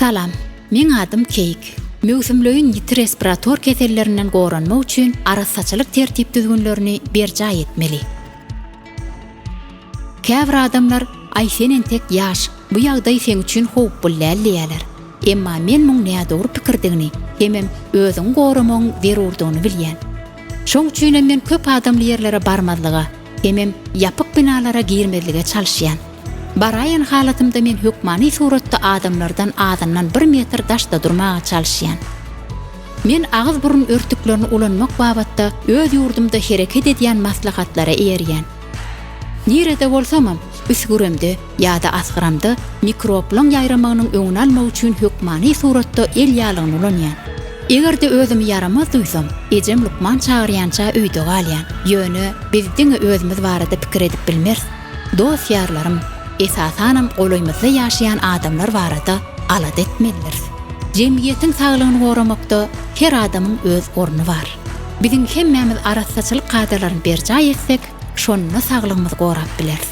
Salam, meň adym Keýik. Möwsümleýin ýiti respirator kesellerinden goranmak üçin arassaçylyk tertip-düzgünlerini berjaý etmeli. Käbir adamlar Aý sen entek ýaş, bu ýagdaý seň üçin howply däl diýýärler. Emma men muň nädogry pikirdigini hemem özüňi goramagyň zerurdygyny bilýän. Şoň üçinem men köp adamly ýerlere barmazlyga hemem ýapyk binalara girmezlige çalyşýan. Baraýan halatymda men hökmany suratda adamlardan azyndan bir metr daşda durmaga çalyşýan. Men agyz-burun örtüklerini ulanmak babatda öz ýurdumda hereket edýän maslahatlara eýerýän. Nirede bolsamam, üsgüremde ýa-da asgyramda mikroblaň ýaýramagynyň öňüni almak üçin hökmany suratda el ýaglygyny ulanýan. Eger-de özümi ýaramaz duýsam, ejem lukman çagyrýança öýde galýan. Ýöne biz diňe özümiz barada pikir edip bilmeris. Dost-ýarlarym, esasanam golaýymyzda ýaşaýan adamlar barada alada etmelidiris. Jemgyýetiň saglygyny goramakda her adamyň öz orny bar. Biziň hemmämiz arassaçylyk kadalaryny berjaý etsek, şonda saglygymyzy gorap bileris.